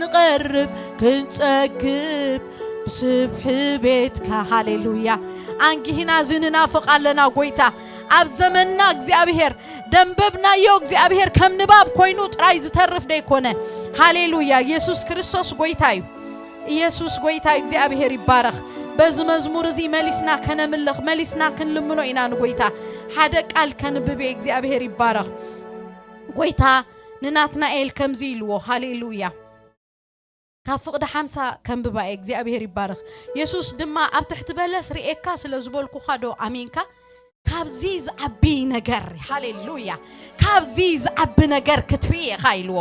ንቐርብ ክንጸግብ ብስብሒ ቤትካ። ሃሌሉያ። ኣንጊህና እዚ ንናፍቕ ኣለና ጎይታ። ኣብ ዘመንና እግዚኣብሔር ደንበብናዮ እግዚኣብሔር ከም ንባብ ኮይኑ ጥራይ ዝተርፍ ደይኮነ። ሃሌሉያ። ኢየሱስ ክርስቶስ ጎይታ እዩ። ኢየሱስ ጎይታ እዩ። እግዚኣብሔር ይባረኽ። በዚ መዝሙር እዚ መሊስና ከነምልኽ፣ መሊስና ክንልምኖ ኢና ንጎይታ። ሓደ ቃል ከንብብ እየ። እግዚኣብሔር ይባረኽ። ጎይታ ንናትናኤል ከምዚ ኢልዎ። ሃሌሉያ። ካብ ፍቕዲ ሓምሳ ከንብባ እየ። እግዚኣብሔር ይባረኽ። የሱስ ድማ ኣብ ትሕቲ በለስ ርኤካ ስለ ዝበልኩኻ ዶ ኣሚንካ? ካብዚ ዝዓቢ ነገር፣ ሃሌሉያ፣ ካብዚ ዝዓቢ ነገር ክትርኢ ኢኻ ኢልዎ።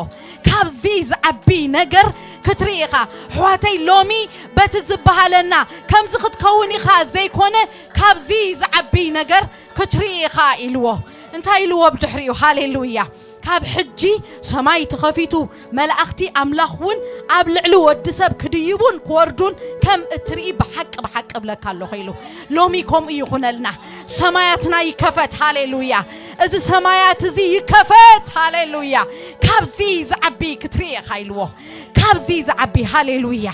ካብዚ ዝዓቢ ነገር ክትርኢ ኢኻ። ኣሕዋተይ፣ ሎሚ በቲ ዝበሃለና ከምዚ ክትከውን ኢኻ ዘይኮነ፣ ካብዚ ዝዓቢ ነገር ክትርኢ ኢኻ ኢልዎ። እንታይ ኢልዎ ብድሕሪኡ? ሃሌሉያ። ካብ ሕጂ ሰማይ ተኸፊቱ፣ መላእኽቲ ኣምላኽ እውን ኣብ ልዕሊ ወዲ ሰብ ክድይቡን ክወርዱን ከም እትርኢ ብሓቂ ብሓቂ እብለካ ኣለኹ ኢሉ። ሎሚ ከምኡ ይኹነልና። ሰማያትና ይከፈት። ሃሌሉያ። እዚ ሰማያት እዚ ይከፈት። ሃሌሉያ። ካብዚ ዝዓቢ ክትርኢ ኢኻ ኢልዎ። ካብዚ ዝዓቢ፣ ሃሌሉያ።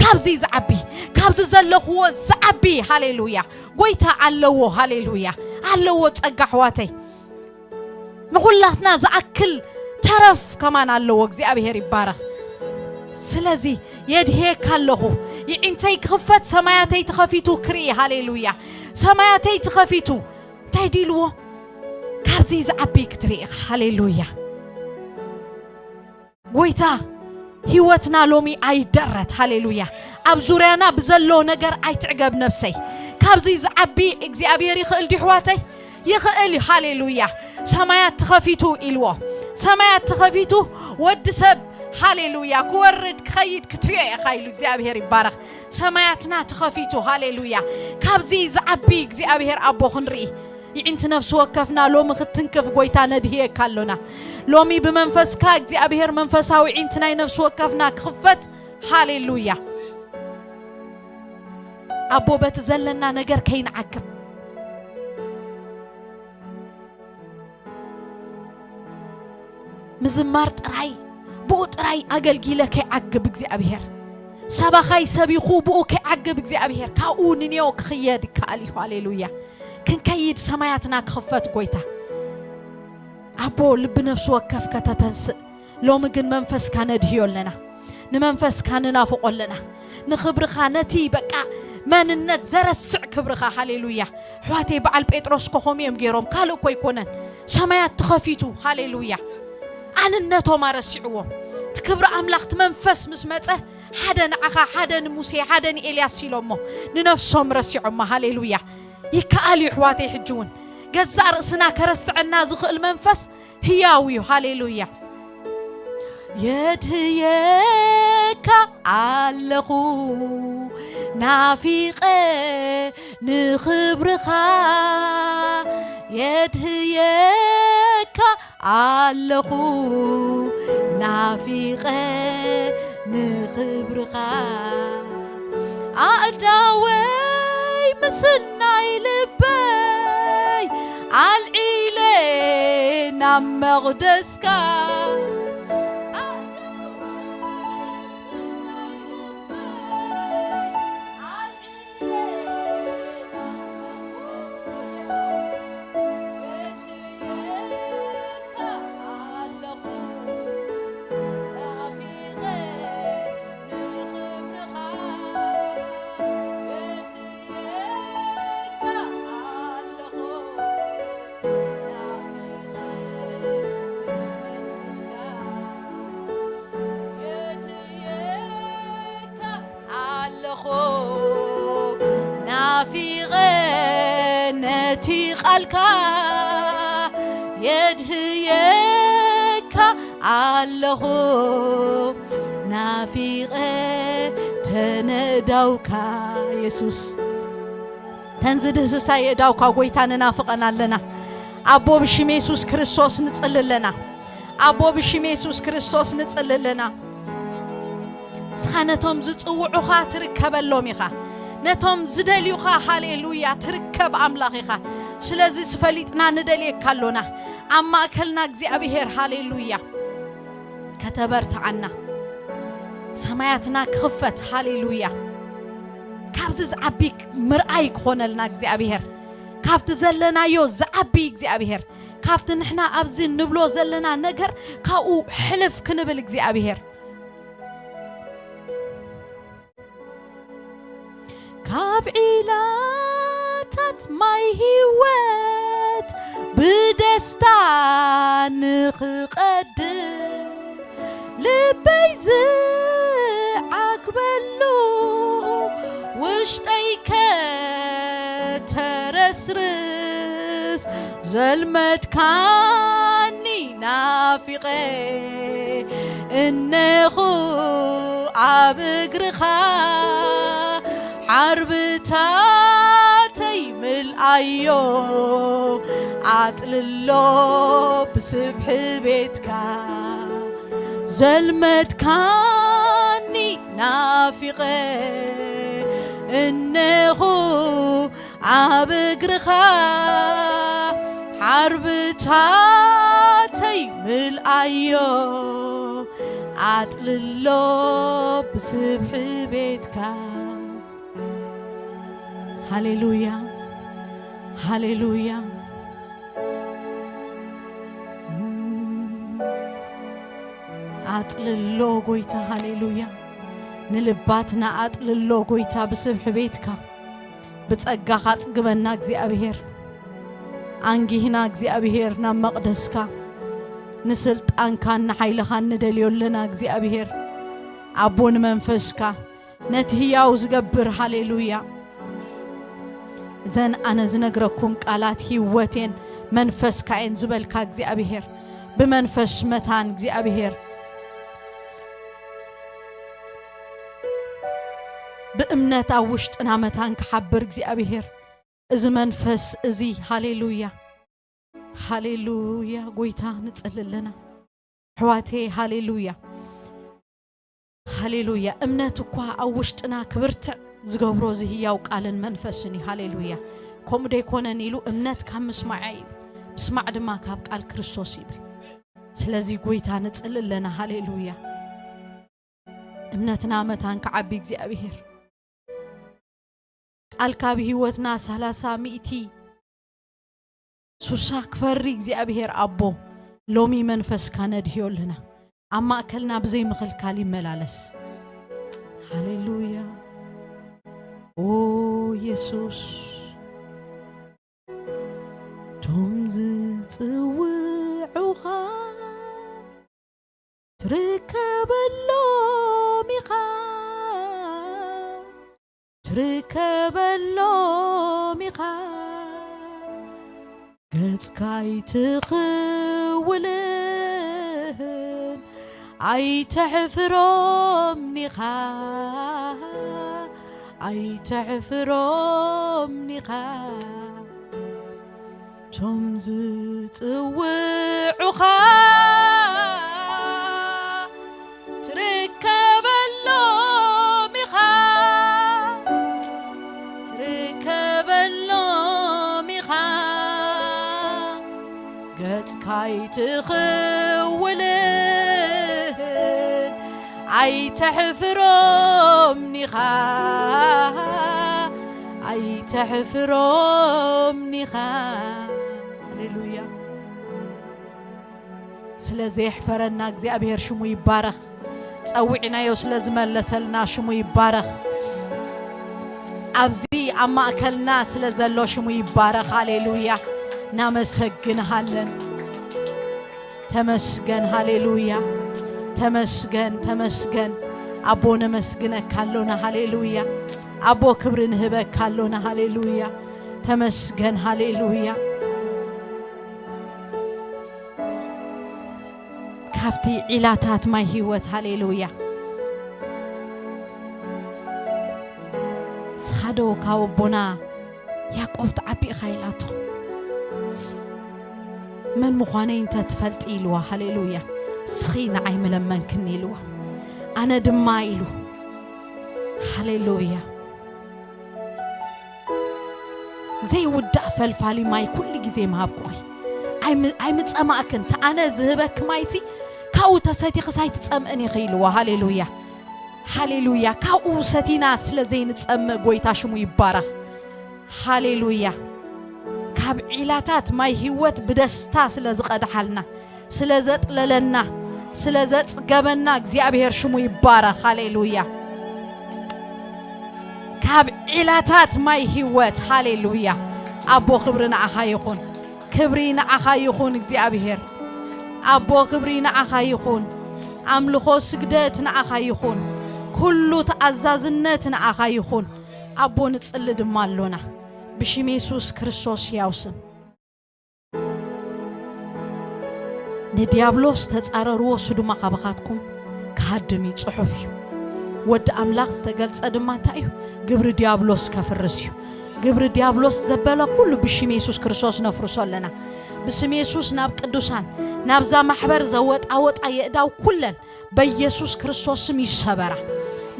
ካብዚ ዝዓቢ፣ ካብዚ ዘለኽዎ ዝዓቢ፣ ሃሌሉያ። ጎይታ ኣለዎ። ሃሌሉያ። ኣለዎ ጸጋ ኣሕዋተይ። ንኹላትና ዝኣክል ተረፍ ከማን ኣለዎ። እግዚኣብሔር ይባረኽ። ስለዚ የድሄካ ኣለኹ። ይዒንተይ ክኽፈት፣ ሰማያተይ ተኸፊቱ ክርኢ። ሃሌሉያ። ሰማያተይ ተኸፊቱ። እንታይ ድልዎ? ካብዚ ዝዓቢ ክትርኢ ኢኻ። ሃሌሉያ። ጎይታ ህይወትና ሎሚ ኣይደረት። ሃሌሉያ። ኣብ ዙርያና ብዘሎ ነገር ኣይትዕገብ ነፍሰይ። ካብዚ ዝዓቢ እግዚኣብሔር ይኽእል ድዩ ኣሕዋተይ? ይኽእል እዩ። ሃሌሉያ። ሰማያት ተኸፊቱ ኢልዎ። ሰማያት ተኸፊቱ፣ ወዲ ሰብ፣ ሃሌሉያ፣ ክወርድ ክኸይድ ክትሪኦ ኢኻ ኢሉ። እግዚኣብሔር ይባረኽ። ሰማያትና ተኸፊቱ። ሃሌሉያ። ካብዚ ዝዓቢ እግዚኣብሔር ኣቦ ክንርኢ ይዒንቲ ነፍሲ ወከፍና ሎሚ ክትንክፍ ጎይታ ነድህየካ ኣሎና። ሎሚ ብመንፈስካ እግዚኣብሔር መንፈሳዊ ዒንቲ ናይ ነፍሲ ወከፍና ክኽፈት። ሃሌሉያ። ኣቦ በቲ ዘለና ነገር ከይንዓግብ ምዝማር ጥራይ፣ ብኡ ጥራይ ኣገልጊለ ከይዓግብ እግዚኣብሔር፣ ሰባኻይ ሰቢኹ ብኡ ከይዓግብ እግዚኣብሔር፣ ካብኡ ንኔዎ ክኽየድ ይከኣል እዩ። ሃሌሉያ። ክንከይድ ሰማያትና ክኽፈት ጎይታ። ኣቦ ልቢ ነፍሲ ወከፍ ከተተንስእ። ሎሚ ግን መንፈስካ ነድህዮ ኣለና። ንመንፈስካ ንናፍቆ ኣለና። ንኽብርኻ ነቲ በቃ መንነት ዘረስዕ ክብርኻ። ሃሌሉያ። ኣሕዋተይ በዓል ጴጥሮስ እኮ ከምኡ እዮም ገይሮም። ካልእ እኮ ኣይኮነን። ሰማያት ተኸፊቱ። ሃሌሉያ። ኣንነቶም ኣረሲዕዎም። እቲ ክብሪ ኣምላኽ እቲ መንፈስ ምስ መጸ ሓደ ንዓኻ፣ ሓደ ንሙሴ፣ ሓደ ንኤልያስ ኢሎሞ ንነፍሶም ረሲዖማ። ሃሌሉያ። ይከኣል እዩ ኣሕዋተይ። ሕጂ እውን ገዛእ ርእስና ከረስዐና ዝኽእል መንፈስ ህያው እዩ። ሃሌሉያ። የድህየካ ኣለኹ ናፊቐ ንኽብርኻ፣ የድህየካ ኣለኹ ናፊቐ ንኽብርኻ። ኣእዳወይ ምስናይ ልበይ ኣልዒለ ናብ መቕደስካ። ናፊቐ ነቲ ቃልካ የድህየካ ኣለኹ፣ ናፊቐ ተነዳውካ የሱስ። ተን ዝድህስሳ የእዳውካ ጎይታ ንናፍቐን ኣለና። ኣቦ ብሽም የሱስ ክርስቶስ ንጽሊ ኣለና። ኣቦ ብሽም የሱስ ክርስቶስ ንጽሊ ኣለና። ንስኻ ነቶም ዝጽውዑኻ ትርከበሎም ኢኻ። ነቶም ዝደልዩኻ፣ ሃሌሉያ፣ ትርከብ ኣምላኽ ኢኻ። ስለዚ ዝፈሊጥና ንደልየካ ኣሎና። ኣብ ማእከልና እግዚኣብሔር፣ ሃሌሉያ፣ ከተበርትዓና። ሰማያትና ክኽፈት፣ ሃሌሉያ። ካብዚ ዝዓቢ ምርኣይ ክኾነልና እግዚኣብሔር። ካብቲ ዘለናዮ ዝዓቢ እግዚኣብሔር። ካብቲ ንሕና ኣብዚ ንብሎ ዘለና ነገር ካብኡ ሕልፍ ክንብል እግዚኣብሔር። ካብ ዒላታት ማይ ህይወት ብደስታ ንኽቐድር ልበይ ዝዓግበሉ ውሽጠይ ከተረስርስ ዘልመድካኒ ናፊቐ እነኹ ኣብ እግርኻ ሓርብታተይ ምልኣዮ ኣጥልሎ ብስብሒ ቤትካ ዘልመድካኒ ናፊቐ እነኹ ኣብ እግርኻ ሓርብታተይ ምልኣዮ ኣጥልሎ ብስብሒ ቤትካ። ሃሌሉያ፣ ሃሌሉያ። ኣጥልሎ ጎይታ፣ ሃሌሉያ። ንልባትና ኣጥልሎ ጎይታ ብስብሒ ቤትካ። ብጸጋኻ ኣጽግበና እግዚኣብሔር። ኣንጊህና እግዚኣብሔር ናብ መቕደስካ። ንስልጣንካን ንሓይልኻን ንደልዮ ኣለና እግዚኣብሔር። ኣቦ ንመንፈስካ ነቲ ህያው ዝገብር፣ ሃሌሉያ። እዘን ኣነ ዝነግረኩም ቃላት ህይወቴን መንፈስካየን ዝበልካ እግዚኣብሔር፣ ብመንፈስ መታን እግዚኣብሔር፣ ብእምነት ኣብ ውሽጥና መታን ክሓብር እግዚኣብሔር፣ እዚ መንፈስ እዚ፣ ሃሌሉያ፣ ሃሌሉያ፣ ጎይታ ንጽሊ ኣለና። ኣሕዋተይ፣ ሃሌሉያ፣ ሃሌሉያ። እምነት እኳ ኣብ ውሽጥና ክብርትዕ ዝገብሮ እዚ ህያው ቃልን መንፈስን እዩ። ሃሌሉያ። ከምኡ ደይኮነን ኢሉ፣ እምነት ካብ ምስማዕ እዩ፣ ምስማዕ ድማ ካብ ቃል ክርስቶስ ይብል። ስለዚ ጎይታ ንጽሊ ኣለና። ሃሌሉያ። እምነትና መታን ክዓቢ እግዚኣብሔር። ቃልካ ኣብ ህይወትና ሰላሳ፣ ሚእቲ፣ ሱሳ ክፈሪ እግዚኣብሔር ኣቦ፣ ሎሚ መንፈስካ ነድህዮ ኣለና። ኣብ ማእከልና ብዘይ ምኽልካል ይመላለስ። ሃሌሉያ። ኦ የሱስ፣ ቶም ዝጽውዑኻ ትርከበሎም ኢኻ፣ ትርከበሎም ኢኻ። ገጽካ ኣይትኽውልን፣ ኣይተሕፍሮም ኢኻ፣ ኣይተሕፍሮም ኢኻ። ቶም ዝጽውዑኻ ትርከበሎም ኢኻ፣ ትርከበሎም ኢኻ። ገጽካ ኣይትኽውልን፣ ኣይተሕፍሮም ኢኻ፣ ኣይተሕፍሮም ኢኻ። ሃሌሉያ። ስለ ዘየሕፈረና እግዚኣብሔር ሽሙ ይባረኽ። ጸዊዕናዮ ስለ ዝመለሰልና ሽሙ ይባረኽ። ኣብዚ ኣብ ማእከልና ስለ ዘሎ ሽሙ ይባረኽ። ሃሌሉያ። እናመሰግንሃለን። ተመስገን። ሃሌሉያ። ተመስገን፣ ተመስገን። ኣቦ ነመስግነካ ኣሎና። ሃሌሉያ። ኣቦ ክብሪ ንህበካ ኣሎና። ሃሌሉያ፣ ተመስገን። ሃሌሉያ። ካብቲ ዒላታት ማይ ህይወት፣ ሃሌሉያ። ስኻ ዶ ካብ ኣቦና ያዕቆብ ትዓቢ ኢኻ ኢላቶ። መን ምዃነይ እንተ ትፈልጢ ኢልዋ። ሃሌሉያ። እስኺ ንዓይ ምለመንክኒ ኢልዋ። ኣነ ድማ ኢሉ። ሃሌሉያ። ዘይውዳእ ፈልፋሊ ማይ ኩሉ ግዜ ምሃብኩኺ። ኣይም-፣ ኣይምጸማእክን። እቲ ኣነ ዝህበኪ ማይሲ ካብኡ ተሰቲኽስ ኣይትጸምእን ኢኺ ኢልዋ። ሃሌሉያ። ሃሌሉያ። ካብኡ ሰቲና ስለ ዘይንጸምእ ጎይታ ሽሙ ይባረኽ። ሃሌሉያ። ካብ ዒላታት ማይ ህይወት ብደስታ ስለ ዝቐድሓልና፣ ስለ ዘጥለለና፣ ስለ ዘጽገበና እግዚኣብሔር ሽሙ ይባረኽ። ሃሌሉያ። ካብ ዒላታት ማይ ህይወት፣ ሃሌሉያ። ኣቦ ክብሪ ንዓኻ ይኹን፣ ክብሪ ንዓኻ ይኹን እግዚኣብሔር። ኣቦ ክብሪ ንዓኻ ይኹን፣ ኣምልኾ ስግደት ንዓኻ ይኹን፣ ኩሉ ተኣዛዝነት ንዓኻ ይኹን። ኣቦ ንጽሊ ድማ ኣሎና ብሽም የሱስ ክርስቶስ ሕያው ስም። ንድያብሎስ ተጻረርዎ፣ እሱ ድማ ካባኻትኩም ክሃድም እዩ፣ ጽሑፍ እዩ። ወዲ ኣምላኽ ዝተገልጸ ድማ እንታይ እዩ? ግብሪ ድያብሎስ ከፍርስ እዩ። ግብሪ ድያብሎስ ዘበለ ኩሉ ብሽም የሱስ ክርስቶስ ነፍርሶ ኣለና። ብስም የሱስ ናብ ቅዱሳን፣ ናብዛ ማሕበር ዘወጣወጣ የእዳው ኩለን በኢየሱስ ክርስቶስ ስም ይሰበራ።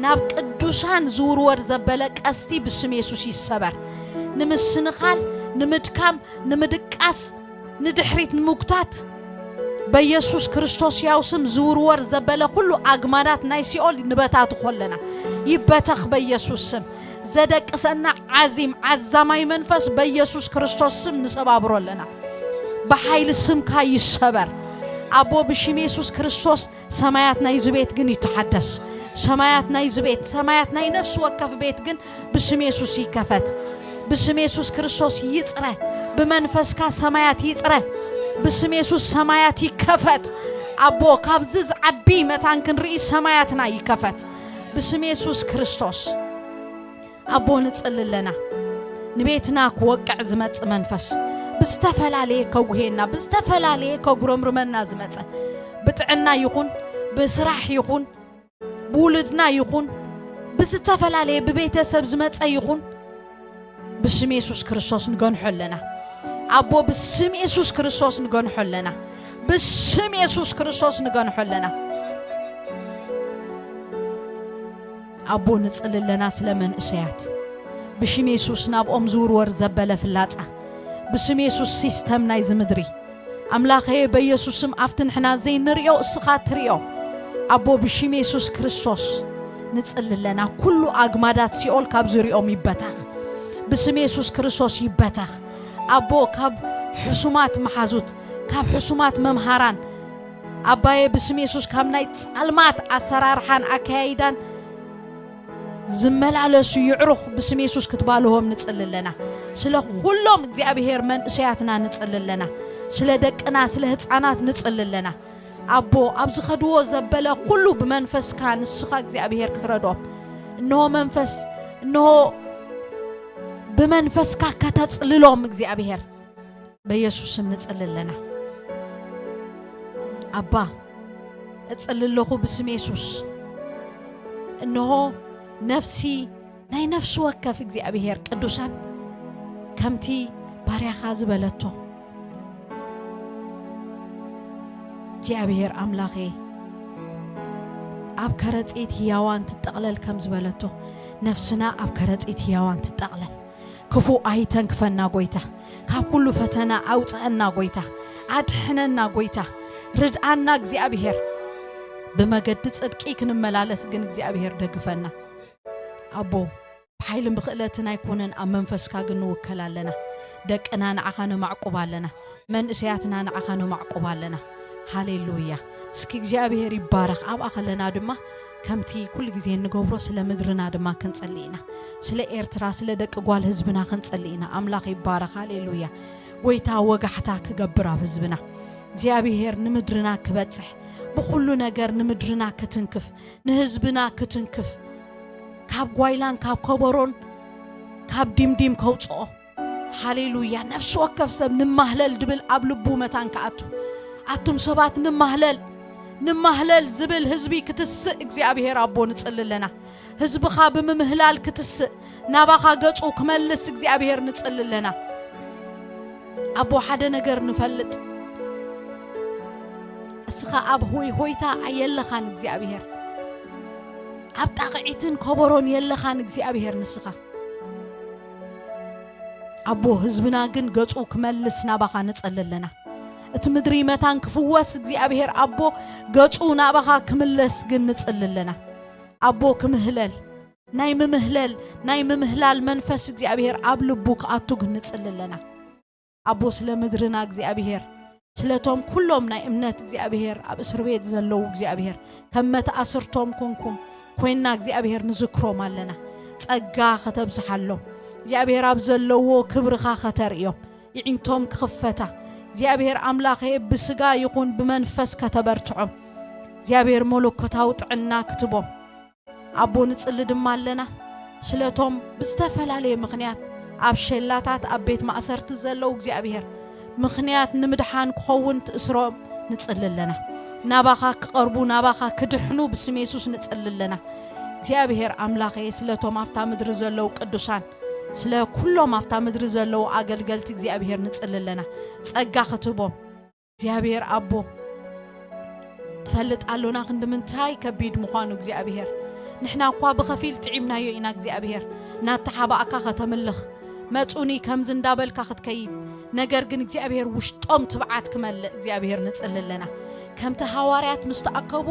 ናብ ቅዱሳን ዝውርወር ዘበለ ቀስቲ ብስም የሱስ ይሰበር። ንምስንኻል፣ ንምድካም፣ ንምድቃስ፣ ንድሕሪት ንምጉታት በኢየሱስ ክርስቶስ ያው ስም ዝውርወር ዘበለ ኩሉ ኣግማዳት ናይ ሲኦል ንበታትኾ ኣለና። ይበተኽ በኢየሱስ ስም። ዘደቅሰና ዓዚም ዓዛማይ መንፈስ በኢየሱስ ክርስቶስ ስም ንሰባብሮ ኣለና። ብሓይሊ ስምካ ይሰበር። ኣቦ ብሽም የሱስ ክርስቶስ ሰማያት ናይዚ ቤት ግን ይተሓደስ። ሰማያት ናይዚ ቤት፣ ሰማያት ናይ ነፍሲ ወከፍ ቤት ግን ብስም የሱስ ይከፈት። ብስም የሱስ ክርስቶስ ይጽረ። ብመንፈስካ ሰማያት ይጽረ። ብስም የሱስ ሰማያት ይከፈት። ኣቦ ካብዚ ዝዓቢ መታን ክንርኢ ሰማያትና ይከፈት። ብስም የሱስ ክርስቶስ ኣቦ ንጽሊ ኣለና። ንቤትና ክወቅዕ ዝመጽእ መንፈስ ብዝተፈላለየ ከጉሄና፣ ብዝተፈላለየ ከጉረምርመና ዝመጸ፣ ብጥዕና ይኹን፣ ብስራሕ ይኹን፣ ብውሉድና ይኹን፣ ብዝተፈላለየ ብቤተሰብ ዝመጸ ይኹን፣ ብስም የሱስ ክርስቶስ ንገንሖ ኣለና። ኣቦ ብስም የሱስ ክርስቶስ ንገንሖ ኣለና። ብስም የሱስ ክርስቶስ ንገንሖ ኣለና። ኣቦ ንጽሊ ኣለና ስለ መንእሰያት። ብሽም የሱስ ናብኦም ዝውርወር ዘበለ ፍላጻ። ብስም የሱስ ሲስተም ናይዚ ምድሪ። ኣምላኸየ በኢየሱስ ስም ኣብቲ ንሕና ዘይንርእዮ እስኻ ትርእዮ። ኣቦ ብሽም የሱስ ክርስቶስ ንጽሊ ኣለና። ኩሉ ኣግማዳት ሲኦል ካብ ዝርእዮም ይበተኽ። ብስም የሱስ ክርስቶስ ይበተኽ። ኣቦ ካብ ሕሱማት መሓዙት፣ ካብ ሕሱማት መምሃራን፣ ኣባየ ብስም የሱስ ካብ ናይ ጸልማት ኣሰራርሓን ኣከያይዳን ዝመላለሱ ይዕሩኽ ብስም የሱስ ክትባልሆም ንጽሊ ኣለና። ስለ ኩሎም እግዚኣብሔር መንእሰያትና ንጽሊ ኣለና። ስለ ደቅና፣ ስለ ህጻናት ንጽሊ ኣለና። ኣቦ ኣብ ዝኸድዎ ዘበለ ኩሉ ብመንፈስካ ንስኻ እግዚኣብሔር ክትረድኦም። እንሆ መንፈስ፣ እንሆ ብመንፈስካ ከተጽልሎም እግዚኣብሔር። በየሱስ ስም ንጽሊ ኣለና። ኣባ፣ እጽሊ ኣለኹ ብስም የሱስ። እንሆ ነፍሲ፣ ናይ ነፍሲ ወከፍ እግዚኣብሔር ቅዱሳን ከምቲ ባርያኻ ዝበለቶ፣ እግዚኣብሔር ኣምላኸ፣ ኣብ ከረጺት ህያዋን ትጠቕለል ከም ዝበለቶ፣ ነፍስና ኣብ ከረጺት ህያዋን ትጠቕለል። ክፉእ ኣይተንክፈና ጎይታ፣ ካብ ኩሉ ፈተና ኣውጽኣና ጎይታ፣ ኣድሕነና ጎይታ፣ ርድኣና እግዚኣብሔር። ብመገዲ ጽድቂ ክንመላለስ ግን እግዚኣብሔር ደግፈና። ኣቦ፣ ብሓይልን ብኽእለትን ኣይኮነን፣ ኣብ መንፈስካ ግን ንውከል ኣለና። ደቅና ንዓኻ ነማዕቁብ ኣለና። መንእሰያትና ንዓኻ ነማዕቁብ ኣለና። ሃሌሉያ። እስኪ እግዚኣብሔር ይባረኽ። ኣብኣ ከለና ድማ ከምቲ ኩሉ ግዜ እንገብሮ ስለ ምድርና ድማ ክንጽሊ ኢና። ስለ ኤርትራ፣ ስለ ደቂ ጓል ህዝብና ክንጽሊ ኢና። ኣምላኽ ይባረኽ። ሃሌሉያ። ጎይታ ወጋሕታ ክገብር ኣብ ህዝብና። እግዚኣብሔር ንምድርና ክበጽሕ፣ ብኹሉ ነገር ንምድርና ክትንክፍ፣ ንህዝብና ክትንክፍ፣ ካብ ጓይላን ካብ ከበሮን ካብ ዲምዲም ከውፅኦ። ሃሌሉያ። ነፍሲ ወከፍ ሰብ ንማህለል ድብል ኣብ ልቡ መታን ክኣቱ። ኣቱም ሰባት ንማህለል፣ ንማህለል ዝብል ህዝቢ ክትስእ እግዚኣብሔር ኣቦ ንጽሊ ኣለና። ህዝብኻ ብምምህላል ክትስእ፣ ናባኻ ገጹ ክመልስ እግዚኣብሔር ንጽሊ ኣለና። ኣቦ ሓደ ነገር ንፈልጥ፣ እስኻ ኣብ ሆይ ሆይታ ኣየለኻን እግዚኣብሔር። ኣብ ጣቕዒትን ከበሮን የለኻን እግዚኣብሔር ንስኻ። ኣቦ ህዝብና ግን ገጹ ክመልስ ናባኻ ንጸሊ ኣለና። እቲ ምድሪ መታን ክፍወስ እግዚኣብሔር ኣቦ ገጹ ናባኻ ክምለስ ግን ንጽሊ ኣለና። ኣቦ ክምህለል፣ ናይ ምምህለል፣ ናይ ምምህላል መንፈስ እግዚኣብሔር ኣብ ልቡ ክኣቱ ግን ንጽሊ ኣለና። ኣቦ ስለ ምድርና እግዚኣብሔር፣ ስለቶም ኩሎም ናይ እምነት እግዚኣብሔር ኣብ እስር ቤት ዘለዉ እግዚኣብሔር፣ ከም መተኣስርቶም ኮንኩም ኮይንና እግዚኣብሔር ንዝክሮም ኣለና። ጸጋ ከተብዝሓሎም እግዚኣብሔር ኣብ ዘለዎ ክብርኻ ከተርእዮም፣ ይዒንቶም ክኽፈታ እግዚኣብሔር ኣምላኸ ብስጋ ይኹን ብመንፈስ ከተበርትዖም እግዚኣብሔር መለኮታዊ ጥዕና ክትቦም ኣቦ ንጽሊ ድማ ኣለና። ስለቶም ብዝተፈላለየ ምኽንያት ኣብ ሸላታት ኣብ ቤት ማእሰርቲ ዘለዉ እግዚኣብሔር ምኽንያት ንምድሓን ክኸውን ትእስሮም ንጽሊ ኣለና። ናባኻ ክቐርቡ ናባኻ ክድሕኑ ብስም የሱስ ንጽሊ ኣለና። እግዚኣብሔር ኣምላኸ ስለቶም ኣብታ ምድሪ ዘለዉ ቅዱሳን ስለ ኩሎም ኣብታ ምድሪ ዘለዉ ኣገልገልቲ እግዚኣብሔር ንጽሊ ኣለና። ጸጋ ክትህቦም እግዚኣብሔር ኣቦ ንፈልጥ ኣሎና ክንዲ ምንታይ ከቢድ ምዃኑ እግዚኣብሔር። ንሕና እኳ ብኸፊል ጥዒምናዮ ኢና እግዚኣብሔር፣ ናተሓባእካ ከተምልኽ መጹኒ ከምዚ እንዳበልካ ክትከይድ፣ ነገር ግን እግዚኣብሔር ውሽጦም ትብዓት ክመልእ እግዚኣብሔር ንጽሊ ኣለና። ከምቲ ሃዋርያት ምስ ተኣከቡ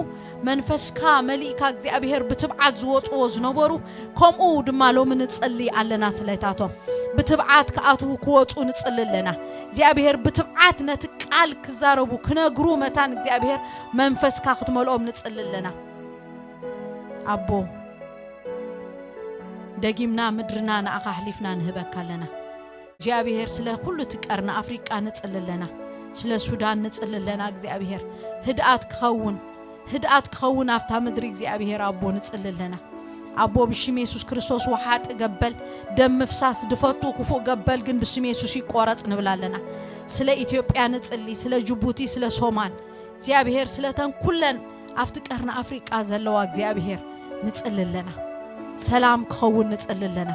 መንፈስካ መሊእካ እግዚኣብሔር ብትብዓት ዝወጽዎ ዝነበሩ፣ ከምኡ ድማ ሎሚ ንጽሊ ኣለና ስለታቶም። ብትብዓት ክኣትዉ ክወጹ ንጽሊ ኣለና። እግዚኣብሔር ብትብዓት ነቲ ቃል ክዛረቡ ክነግሩ መታን እግዚኣብሔር መንፈስካ ክትመልኦም ንጽሊ ኣለና። ኣቦ ደጊምና ምድርና ንኣኻ ኣሕሊፍና ንህበካ ኣለና። እግዚኣብሔር ስለ ኩሉ እቲ ቀርኒ ኣፍሪቃ ንጽሊ ኣለና። ስለ ሱዳን ንጽሊ ኣለና። እግዚኣብሔር ህድኣት ክኸውን ህድኣት ክኸውን ኣብታ ምድሪ እግዚኣብሔር ኣቦ ንጽሊ ኣለና። ኣቦ ብሽም የሱስ ክርስቶስ ወሓጢ ገበል ደም ምፍሳስ ድፈቱ ክፉእ ገበል ግን ብስም የሱስ ይቆረጽ ንብል ኣለና። ስለ ኢትዮጵያ ንጽሊ፣ ስለ ጅቡቲ፣ ስለ ሶማል እግዚኣብሔር ስለተን ኩለን ኣብቲ ቀርኒ ኣፍሪቃ ዘለዋ እግዚኣብሔር ንጽሊ ኣለና። ሰላም ክኸውን ንጽሊ ኣለና።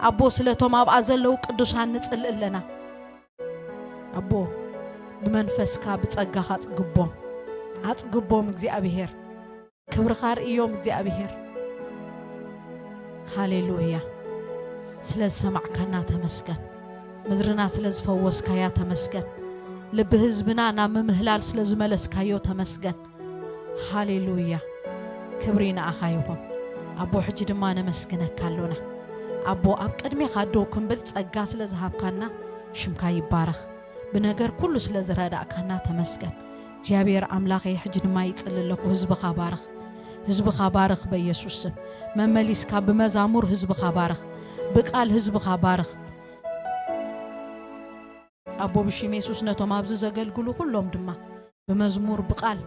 ኣቦ ስለቶም ኣብኣ ዘለዉ ቅዱሳን ንጽሊ ኣለና። ኣቦ ብመንፈስካ ብጸጋኻ ኣጽግቦም ኣጽግቦም እግዚኣብሔር ክብርኻ ርእዮም እግዚኣብሔር። ሃሌሉያ። ስለ ዝሰማዕካና ተመስገን። ምድርና ስለ ዝፈወስካያ ተመስገን። ልቢ ህዝብና ናብ ምምህላል ስለ ዝመለስካዮ ተመስገን። ሃሌሉያ። ክብሪ ንኣኻ ይኹን ኣቦ። ሕጂ ድማ ነመስግነካ ኣሎና ኣቦ። ኣብ ቅድሜኻ ደው ክንብል ጸጋ ስለ ዝሃብካና ሽምካ ይባረኽ። ብነገር ኩሉ ስለ ዝረዳእካና ተመስገን እግዚኣብሔር ኣምላኸይ። ሕጂ ድማ ይጽሊ ኣለኹ ህዝብኻ ባርኽ። ህዝብኻ ባርኽ በኢየሱስ ስም። መመሊስካ ብመዛሙር ህዝብኻ ባርኽ። ብቃል ህዝብኻ ባርኽ። ኣቦ ብሽም የሱስ ነቶም ኣብዚ ዘገልግሉ ኩሎም ድማ ብመዝሙር ብቃል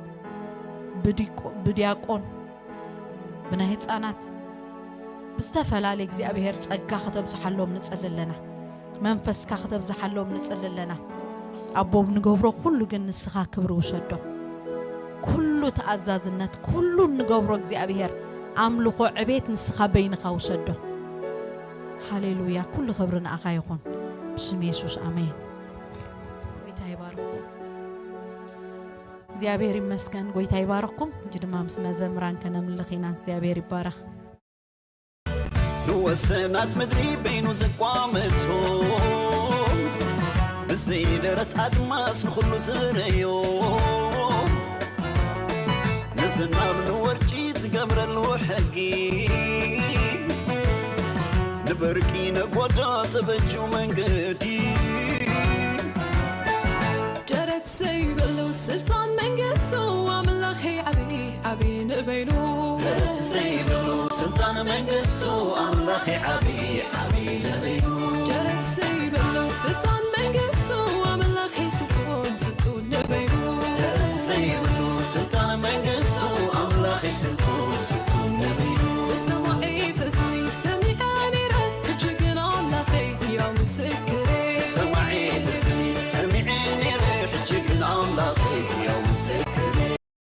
ብዲቆ- ብዲያቆን ብናይ ህፃናት ብዝተፈላለየ እግዚኣብሔር ጸጋ ከተብዝሓሎም ንጽሊ ኣለና። መንፈስካ ከተብዝሓሎም ንጽሊ ኣለና። ኣቦ ንገብሮ ኩሉ ግን ንስኻ ክብሪ ውሰዶ። ኩሉ ተኣዛዝነት ኩሉ ንገብሮ እግዚኣብሔር ኣምልኾ ዕቤት ንስኻ በይንኻ ውሰዶ። ሃሌሉያ። ኩሉ ክብሪ ንኣኻ ይኹን ብስም የሱስ ኣሜን። ጎይታ ይባርኩም። እግዚኣብሔር ይመስገን። ጎይታ ይባርኩም። ሕጂ ድማ ምስ መዘምራን ከነምልኽ ኢና። እግዚኣብሔር ይባረኽ። ንወሰናት ምድሪ በይኑ ዘቋመቶ ብዘይ ደረት ኣድማስ ንኹሉ ዝረዮ ንዝናብ ንወርጪ ዝገብረሉ ሕጊ ንበርቂ ነጎዳ ዘበጁ መንገዲ ደረት ዘይብሉ ስልጣን መንግስቱ ኣምላኸይ ዓብዪ ዓብዪ ንበይኑ ደረት ዘይብሉ ስልጣን መንግስቱ ኣምላኸይ ዓብዪ ዓብዪ ንበይኑ